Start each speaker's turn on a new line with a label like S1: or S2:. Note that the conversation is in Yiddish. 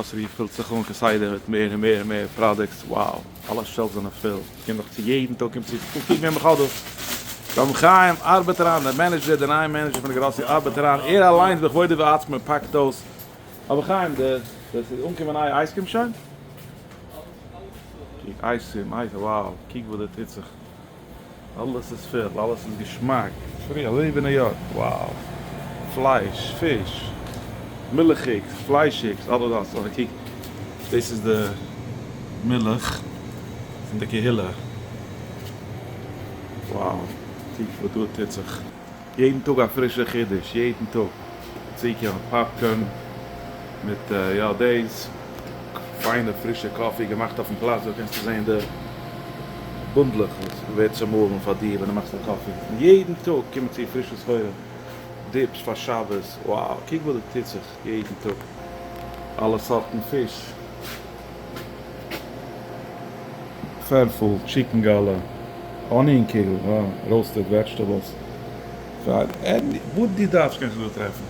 S1: גראסערי פילט זיך אן כסדר מיט מער און מער און מער products, wow, אלע shelves זענען פול, קומט נאך צו יעדן טאג קומט צו, קוק וועם איך האב דא, ר' חיים ארבעט אריין, דער manager, דער נייער manager פון די גראסערי ארבעט אריין, ער אליינס בכבודו ובעצמו פאקט אויס, אבער חיים, די, די, ס'איז אנגעקומען נייע ice cream שוין? קוק, ice cream, ice, wow, קוק וואס דא טוט זיך. אלעס איז פול, אלעס איז געשמאק, פרי, אזוי ווי ניו יארק, wow, פלייש, פיש, מילכיגס, פליישיגס, אלעס דאס, אבער קוק, דאס איז די מילך פון די קהילה, wow, קוק וואס דא טוט זיך. יעדן טאג א פרישע חידוש, יעדן טאג צוקומען popcorn מיט יא דאס, פיינע פרישע coffee געמאכט אויפן פלאץ, דא קענסטו זען די בונדלעך וואס ווערט צומאלן פאר דיר ווען דו מאכסט א coffee, יעדן טאג קומען צו פרישע סחורה, dips פאר שבת, wow, קוק וואס דא טוט זיך יעדן טאג, אלע סארטן פיש, פערפל, chicken גאלע, onion קוגל, roasted vegetables, וואס דו דארפסט קענסטו דא טרעפן.